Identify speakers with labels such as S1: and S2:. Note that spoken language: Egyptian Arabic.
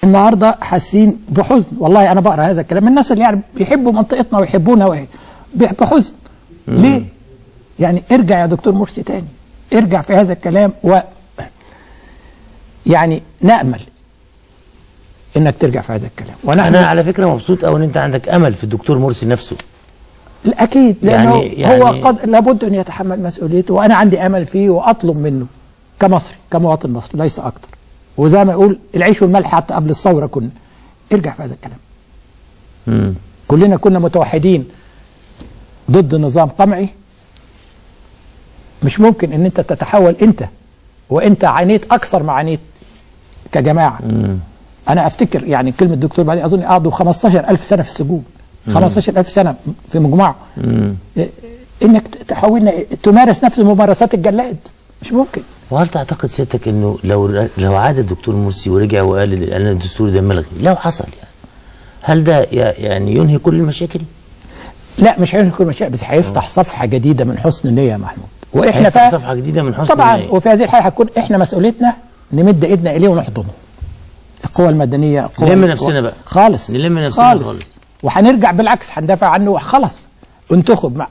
S1: النهارده حاسين بحزن، والله انا بقرا هذا الكلام من الناس اللي يعني بيحبوا منطقتنا ويحبونا بحزن. ليه؟ يعني ارجع يا دكتور مرسي تاني، ارجع في هذا الكلام، و يعني نأمل انك ترجع في هذا الكلام. ونحن
S2: انا على فكرة مبسوط قوي ان انت عندك امل في الدكتور مرسي نفسه.
S1: اكيد، لانه يعني هو قد لابد ان يتحمل مسؤوليته، وانا عندي امل فيه واطلب منه كمصري، كمواطن مصري ليس اكتر. وزي ما يقول العيش والملح حتى قبل الثورة كنا، ارجع في هذا الكلام. كلنا كنا متوحدين ضد نظام قمعي. مش ممكن ان انت تتحول انت وانت عانيت اكثر ما عانيت كجماعة. انا افتكر يعني كلمة الدكتور بعدين اظن قعدوا 15000 سنة في السجون، 15000 سنة في مجموعة. انك تحاولنا تمارس نفس ممارسات الجلاد مش ممكن.
S2: وهل تعتقد سيادتك انه لو عاد الدكتور مرسي ورجع وقال الاعلان الدستوري ده ملغي، لو حصل يعني، هل ده يعني ينهي كل المشاكل؟
S1: لا مش هينهي كل المشاكل، بس هيفتح صفحة جديدة من حسن النية يا محمود. واحنا
S2: هيفتح صفحة جديدة من حسن
S1: طبعا
S2: النية.
S1: وفي هذه الحالة هتكون احنا مسؤوليتنا نمد ايدنا اليه ونحضنه. القوى المدنية، القوى
S2: نلم نفسنا بقى
S1: خالص،
S2: نلم نفسنا خالص، وهنرجع
S1: بالعكس هندافع عنه. خلاص انتخب.